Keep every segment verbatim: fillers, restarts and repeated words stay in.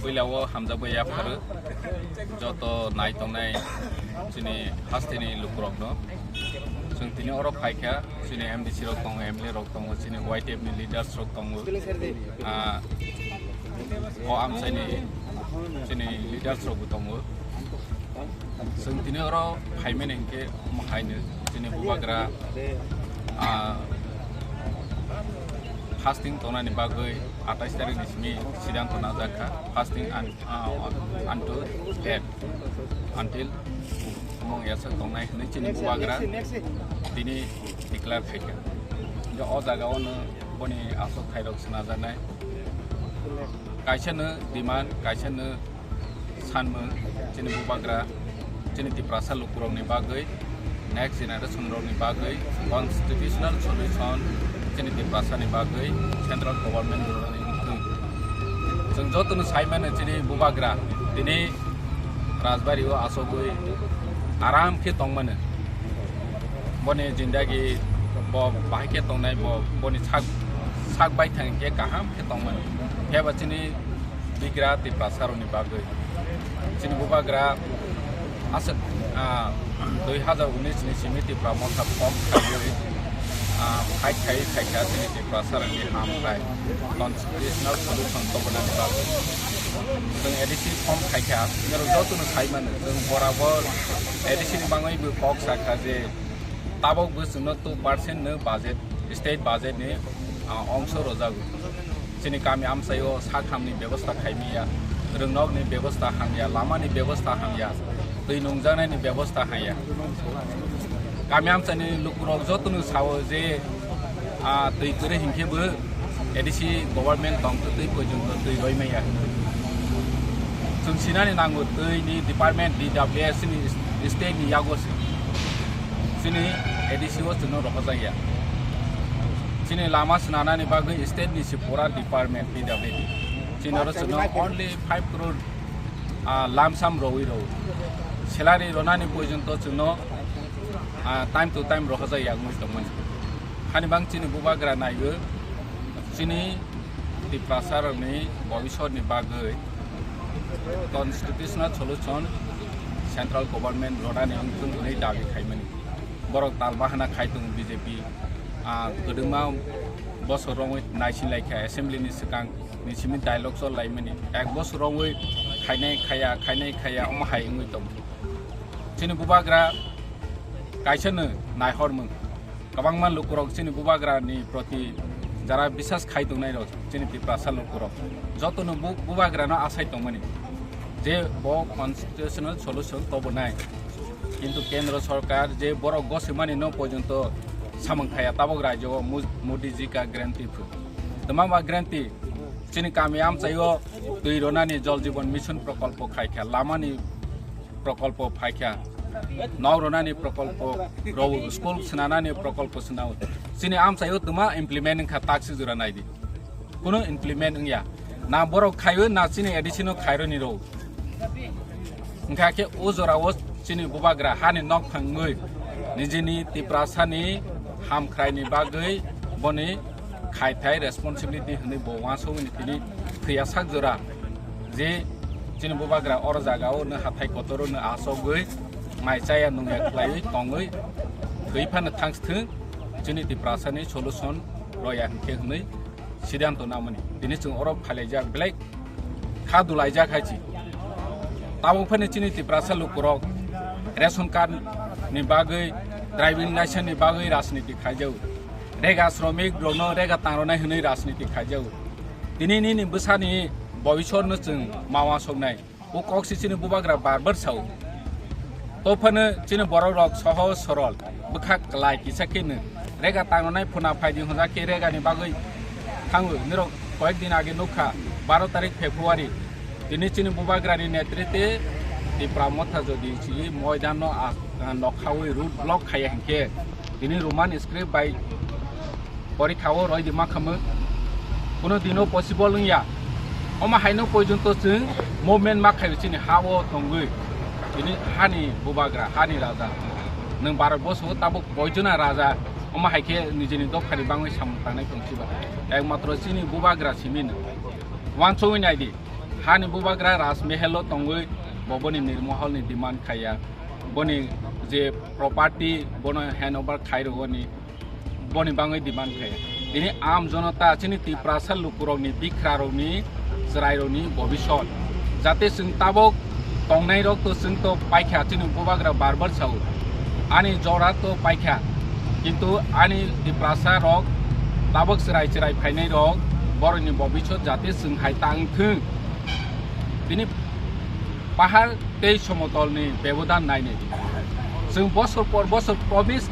Puila o hamjakbai yapharo joto nai tongnai chini hasteni lukurokno. Chwng tini oro phaikha, chini M D C rok tongo, M L A rok tongo, chini Y T F ni leaders rok tongo. Ah, o amchaini chini leaders rokbo tongo. Chwng tini oro phaimani hinkhe omo haino chini bubagra, ah, fasting tongnani bagwi atais tarikni simi siddhanto najak kha, fasting and, ah, unto death, until mung yasa tongnai hinwi chini bubagra tini declare khaikha. Hinkhe o jaga ono boni aswk khairok swnajaknai, kaisano demand, kaisano sanmung, chini bubagra, chini Tiprasa lukurokni bagwi, next generation rokni bagwi constitutional solution chini Tiprasani bagwi central government rwnani wngthung. Chwng jotono saimano chini bubagra tini Rajbari o asogwi aram khe tongmano. Boni jindagi bo bahai khe tongnai, bo boni sak, sak baithang khe kaham khe tongmano. Phiya ba chini bigra Tiprasa rokni bagwi. Chini bubagra aswk, ah, dui hazar unis ni simi Tipra Motha form khaiwi, ah, fight khai khaikha chini Tiprasa rokni hamkrai constitutional solution tobonani bagwi. Chwng A D C form khaikha, norok jotono saimano, chwng borabor A D C ni bagwi bo kok sakha je tabok bo chwngno two percent no budget, state budget ni, ah, ongso rwjago. Chini kami amchaio sak hamni bebosta khaimaya, rwngnokni bebosta hamya, lamani bebosta hamya, twi nungjaknaini bebosta hamya. Kami amchaini lukurok jotono sao je, ah, twi kwrwi hinkhe bo A D C government tongtwtwi poijonto twi roimaya. Chwng sinani nango twi ni department D W S ni state ni yago se. Chini A D C o chwngno rohorjakya. Chini lama swnanani bagwi state ni se pura department P W D. Chini oro chwngno only five crore, ah, lamsam rowi rw. Salary ronani poijonto chwngno, ah, time to time rohorjakya wngwi tongmani. Hani bang chini bubagra naiwi chini Tiprasa rokni bobisotni bagwi constitutional solution central government ronani wngthung hwnwi dabi khaimani. Borok tal bahana khai tongo B J P, ah, kwdwma bosor romwi naisinlaikha assembly ni swkang ni simi dialogue chol laimani. Ek bosor romwi khainai khaya, khainai khaya, omo hai wngwi tongo. Chini bubagra kaisa no naihormung. Kwbangma lukurok chini bubagra ni proti jara bisas khai tongnai rok chini Tiprasa lukurok jotono bu-, bubagra no asai tongmani je bo constitutional solution tobonai. Kintu Kendra Sarkar je borok goswimani no porjonto samung khaya tabok rajyo o Mo-, Modi ji ka guarantee phu. Twma ba guarantee chini kami amchaio twi ronani Jal Jeevan Mission prokolpo khaikha, lamani prokolpo phaikha, nok ronani prokolpo rw, school swnanani prokolpo swnao. Chini amchaio twma implement wngkha taksi jora naidi. Kuno implement wngya. Na borok khaio na chini A D C no khaironi rw. Wngkha khe o jorao chini bubagra hani nok phangwi nijini Tiprasani hamkhraini bagwi boni khaithai responsibility hwnwi bo uansukmani tini thwiya sak jora je chini bubagra oro jagao no hathai kotoro no achogwi mai chaya nungya khlaiwi tongwi thwi phano thangsthwng chini Tiprasani solution roya hinkhe hwnwi siddhanto namani. Tini chwng oro phailaijak belai kha dulaijak hai chi. Tabuk phano chini Tiprasa lukurok ration card ni bagwi, driving license ni bagwi rajniti khaijao. Rega sromik rokno rega tangronai hwnwi rajniti khaijao. Tini nini bwsani bobisor no chwng mawa soknai. O kok si chini bubagra bar bar sao. To phano chini borok rok sohoj sorol, bwkha klai kisa khe no. Rega tangronai phuna phaidi hwnja khe rega ni bagwi thango. Nirok koyek din age nukha, baro tarik February. Tini chini bubagra ni netrite Tipra Motha jodi si moidan no a, a, nokhawi road block khaya hinkhe tini Roman script bai porikha o roi di ma khamwi. Kuno dino possible wngya. Omo haino porjonto chwng movement ma khaio chini ha o tongwi. Tini hani bubagra, hani raja. Nwng Bharat boso o tabuk boijona raja. Omo hai khe nijini dophani bangwi samung tangnai tong siba. Ekmatro chini bubagra simi no. Wansugwi nai di. Hani bubagra Rajmahal o tongwi bo boni Nirmahal ni demand khaiya, boni je property bono hand over khai rwani, boni bangwi demand khaiya. Tini am jonota chini Tiprasa lukurokni, bikrarokni, chwrairokni bobisot, jate chwng tabok tongnairok to chwng to paikha, chini bubagra barbar sao, ani jora to paikha, kintu ani Tiprasa rok tabok chwrai chwrai phainai rok borokni bobisot jate chwng hai tang thung. Tini pahar tei somotolni bebodan nainai. Chwng bosor por bosor promise,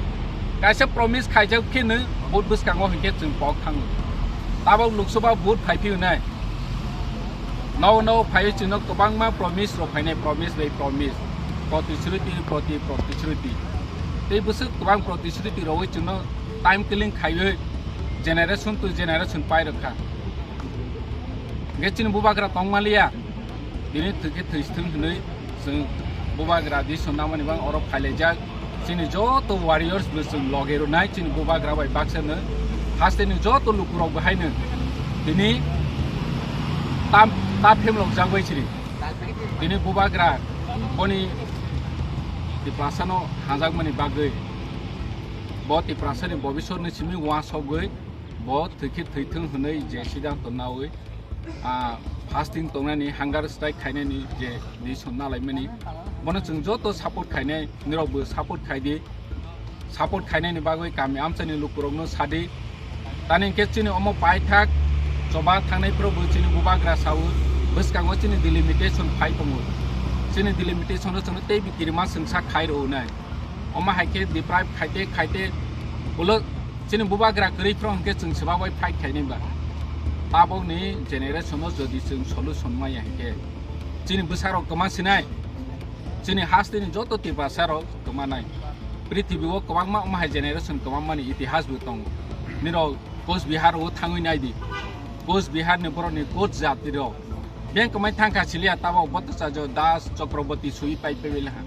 kaisa promise khaijak khe nw vote bwskango hinkhe chwng pok thango. Tabok Lok Sabha vote phai phiyonai. Nogo nogo phaiwi chwngno kwbangma promise rok phainai, promise bai promise, protishruti proti protishruti. Tei bwswk kwbang protishruti rogwi chwngno time killing khaiwi generation to generation pai rwkha. Hinkhe chini bubagra tongmaliya, tini thwikhe thwithwng hwnwi chwng bubagra di swnamani bang oro phailaijak. Chini joto warriors bo chwng loge rwnai chini bubagra bai baksa no hasteni joto lukurok bo haino tini tam ta phemlok jagwi chini tini bubagra boni Tiprasa no hajakmani bagwi bo Tiprasa ni bobisor ni simi uansogwi bo thwikhe thwithwng hwnwi je siddhanto nawi ah, fasting tongnani, hunger strike khainani je decision nalaimani, bono chwng joto support khainai, nirokbo support khaidi, support khainani bagwi kami amchaini lukurokno sadi, tani hinkhe chini omo paithak choba thangnai phuru bo chini bubagra sao, bwskango chini delimitation phai tongo, chini delimitation o chwngno teibo kirima chwngsa khai rwnai. Omo hai khe deprive khaite khaite ulo chini bubagra kwrwi phro hwnkhe chwng swbagwi fight khainai ba. Tabokni generation o jodi chwng solution maya hinkhe chini bwsarok kwma sinai, chini hasteni joto Tiprasarok kwmanai. Prithibi o kwbangma omo hai generation kwmamani itihas bo tongo. Nirok Coach Bihar o thangwi naidi. Coach Bihar ni borokni coach jati rok. Beng kwmai thangkha siliya tabok Bhattacharya Das Chakraborty sui pai pai laha.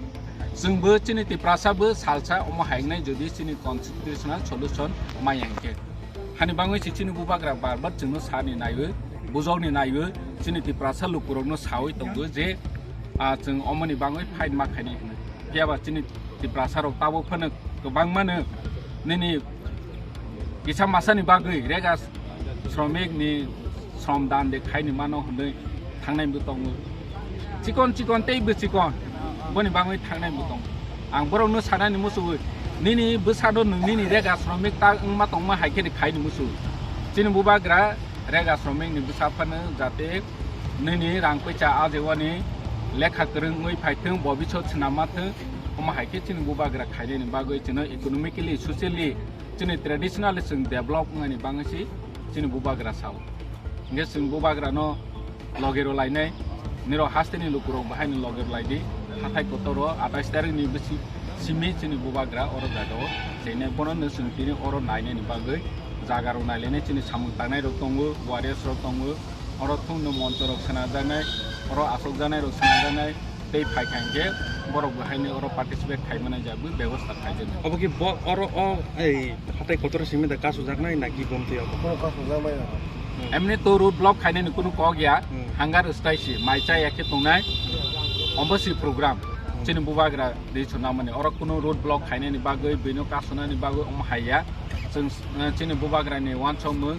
Chwngbo chini Tiprasa bo salsa omo hainai jodi chini constitutional solution maya hinkhe. Hani bangwi se chini bubagra bar bar chwngno sani naiwi, bujokni naiwi, chini Tiprasa lukurokno sawi tongo je, ah, chwng omoni bangwi fight ma khainai hinwi. Phiya ba chini Tiprasa rok tabuk phano kwbangmano nini kisa masani bagwi rega sromik ni srom dan de khaini mano hwnwi thangnai bo tongo. Chikon chikon tei bwchikon boni bangwi thangnai bo tongo. Ang borokno sanani muchugwi nini bwsano nwng nini rega sromik ta wngma tongma hai khe khaini muchugwi. Chini bubagra rega sromik ni bwsa phano jate nini rang paisa ajewani lekha kwrwng wngwi phaithwng, bobisot swnamma thwng, omo hai khe chini bubagra khainani bagwi chwngno economically, socially, chini traditionally chwng develop wngnani bagwi se chini bubagra sao. Hinkhe chwng bubagrano loge rw lainai, nirok hasteni lukurok bahaino loge rw laidi, hathai kotor o atais tarikni bisi simi chini bubagra oro jaga o chenai, bono no chwng tini oro nainani bagwi jaga rok nailainai, chini samung tangnai rok tongo, warriors rok tongo, oro thungno moncho rok swnajaknai, oro asokjaknai rok swnajaknai, tei phai kha hinkhe borok bo haino oro participate khai mani jagwi bebosta khaijaknai. Obo ki bo oro o ei hatai kotor simi da kasu jaknai na ki bomtwi obo? Kono kasu jaknai na. Emni to road block khainani kunu kok ya, Hmm. Hunger strike si, mai cha ya khe tongnai, obo si program, Hmm. Chini bubagra di chwnamani, oro kunu road block khainani bagwi, bino kasunani bagwi omo hai ya, chwng, eh, chini bubagrani uansukmung,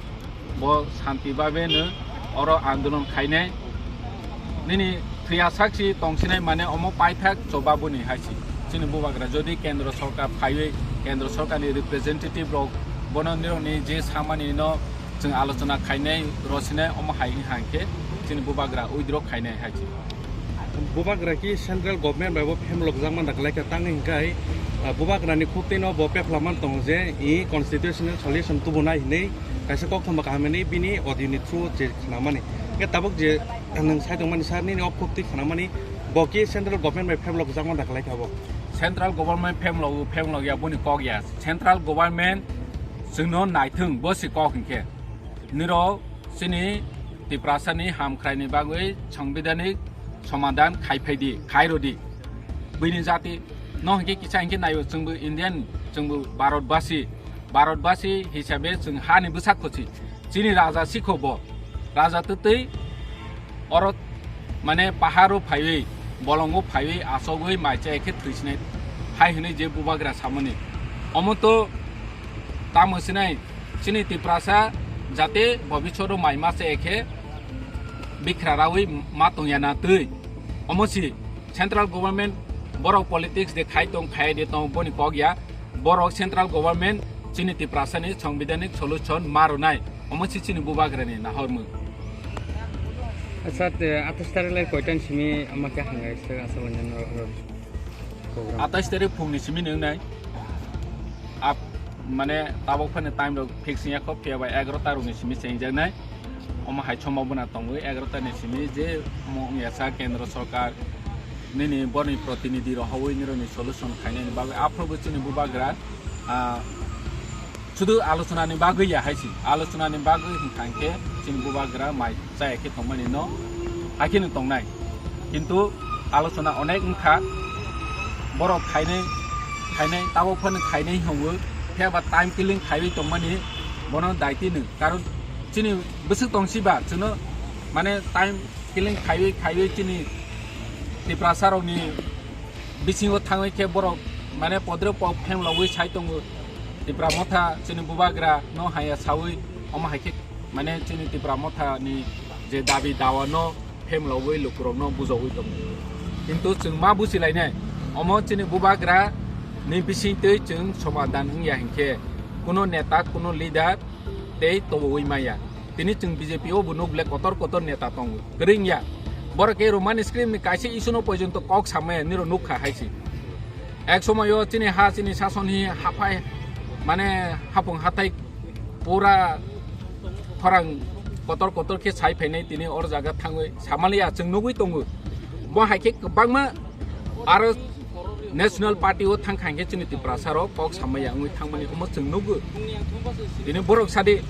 bo santi babe no oro andolon khainai. Nini thwiya sakchi tongsinai mane omo paithak chobaboni haisi. Chini bubagra jodi kendro sorkar phaiwi kendro sorkarni representative rok bono nirokni je samani no chwng alochona khainai rosinai omo hai hangkhe chini bubagra withdraw khainai haisi. Bubagra ki central government bai bo phem lokjakma da khlaikha tangwi hwnkhe, ah, bubagrani khuk twi no bo pephlaman tongo je i constitutional solution tubunai hinwi kaisa kokthoma kaham hinwi bini audio ni through je khnamani. Hwnkhe tabuk je nwng sai tongmani sir nini o khuk twi khnamani bo ki central government bai phem lokjakma da khlaikha bo. Central government phem logo phem logya boni kok ya. Central government chwngno naithwng bo si kok hinkhe. Nirok chini Tiprasani hamkhraini bagwi sangbidhanik somadhan khai phaidi, khai rwdi. Bini jati no hinkhe kisa hinkhe naio chwngbo Indian, chwngbo Bharatbasi, Bharatbasi hisabe chwng hani bwsa khochi. Chini raja sikho bo. Raja twtwi oro mane paharo phaiwi, bolongo phaiwi, asogwi mai chaya khe thwisinai hai hwnwi je bubagra samani. Omo to tamo sinai chini Tiprasa jate bobisoro mai ma chaya khe bikra rawi ma tongya na twi. Omo si central government borok politics de khai tong, khai de tong, boni kok ya. Borok central government chini Tiprasani sangbidhanik solution ma rwnai. Omo si chini bubagrani nahormung. Acha, te atais tarik lai koitan simi ama khe hangai se asa banyan ro, ro, program. Atais tarik phungni simi nung nai. Ap, mane tabok phani time rok fix ya kho, phiya ba egaroh ta rokni simi chengjak nai. Omo hai sombhabona tongwi egaroh ta ni simi je omo wngya sa kendro sorkar nini boni protinidhi rok hawi nirokni solution khainani bagwi aphuru bo chini bubagra, ah, Sudu alochona ni bagwi ya hai si. Alochona ni bagwi hwnkha hwnkhe chini bubagra mai chaya khe tongmani no hai kheno tongnai. Kintu alochona onek wngkha. Borok khainai, khainai, tabok phano khainai hwnwi, phiya ba time killing khaiwi tongmani bono daiti nw. Karon chini bwswk tong si ba, chwngno mane time killing khaiwi, khaiwi chini Tiprasa rokni bisingo thangwi khe borok mane podre pok phemlogwi sai tongo. Tipra Motha chini bubagra no haya sawi omo hai khe mane chini Tipra Motha ni je dabi dawa no phemlogwi lukurok no bujogwi tongo. Kintu chwng ma bujilainai omo chini bubagra ni bisingtwi chwng somadan wngya hinkhe kuno neta, kuno leader tei tobowi maya. Tini chwng B J P o bo nuk le kotor kotor neta tongo. Kwrwng ya. Borok ke Roman script ni kaisa issue no poijonto kok samaya niro nuk kha hai si. Ek somoyo chini ha, chini sason hi haphai, mane hapung hathai pura khorang kotor kotor khe sai phainai tini or jaga thangwi samaliya chwng nugwi tongo. Bo hai khe kwbangma Aro National Party o thang kha hwnkhe chini Tiprasa rok kok samaya wngwi thangmani omo chwng nugo. Tini borok sadi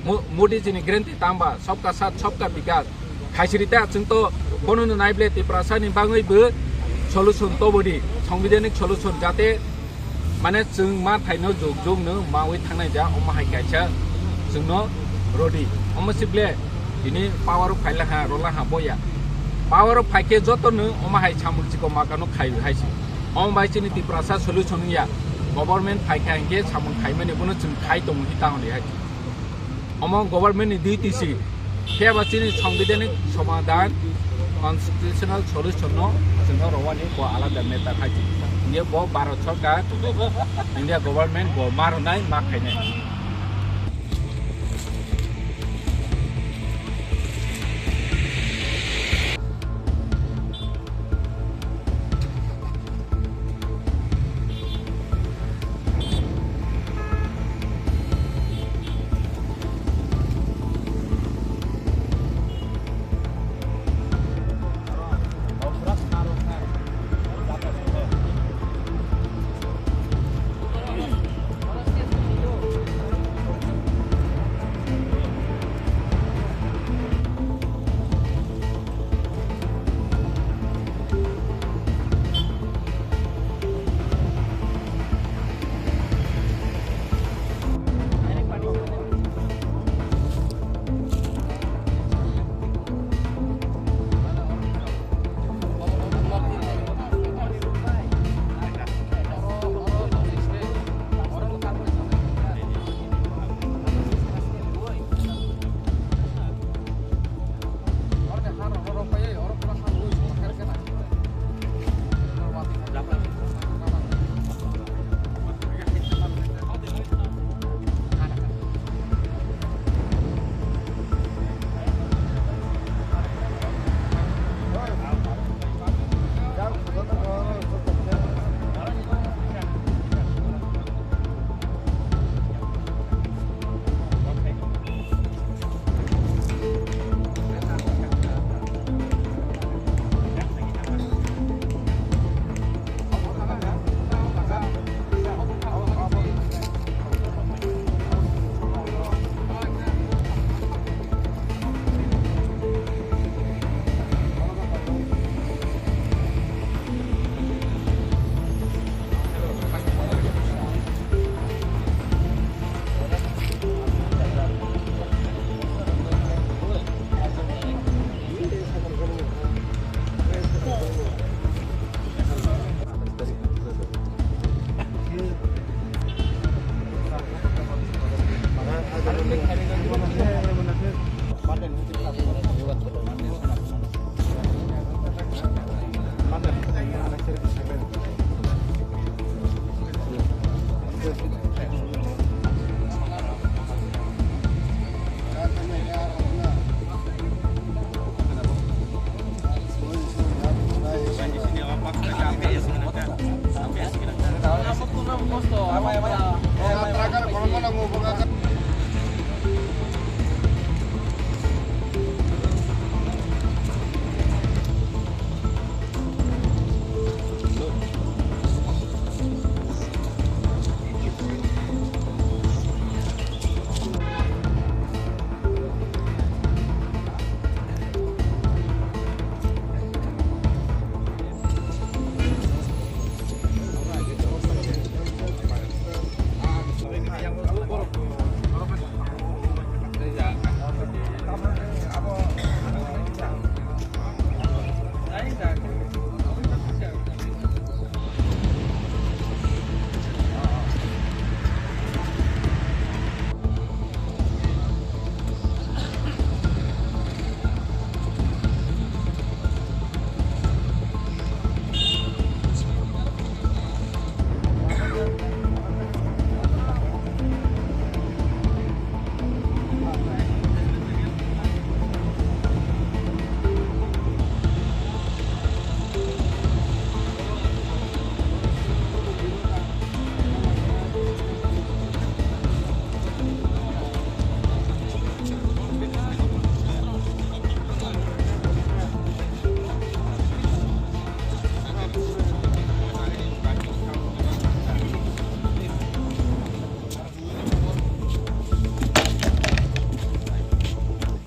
Mo-, Modi jini guarantee tamba sabka saath sabka bikas. Khaisiri ta chwng to bono no naible Tiprasa ni bagwi bo solution tobodi, sangbidhanik solution jate mane chwng ma thaino jog jog no mawi thangnai ja omo hai kaisa chwngno rodi. Omo sible tini power o phaila ha, rola ha boya. Power o phaikhe joto no omo hai samung chiko makano khai hai si. Omo bai chini Tiprasa solution ya. Government phaikha hingke samung khaimani bono chwng khai tongo hi tahon hai. Omo government ni duty si. Phiya ba chini sangbidhanik somadan, constitutional solution no chwngno rowani bo alada matter hai si. Ye bo Bharat Sarkar, India government bo maronai ma khainai.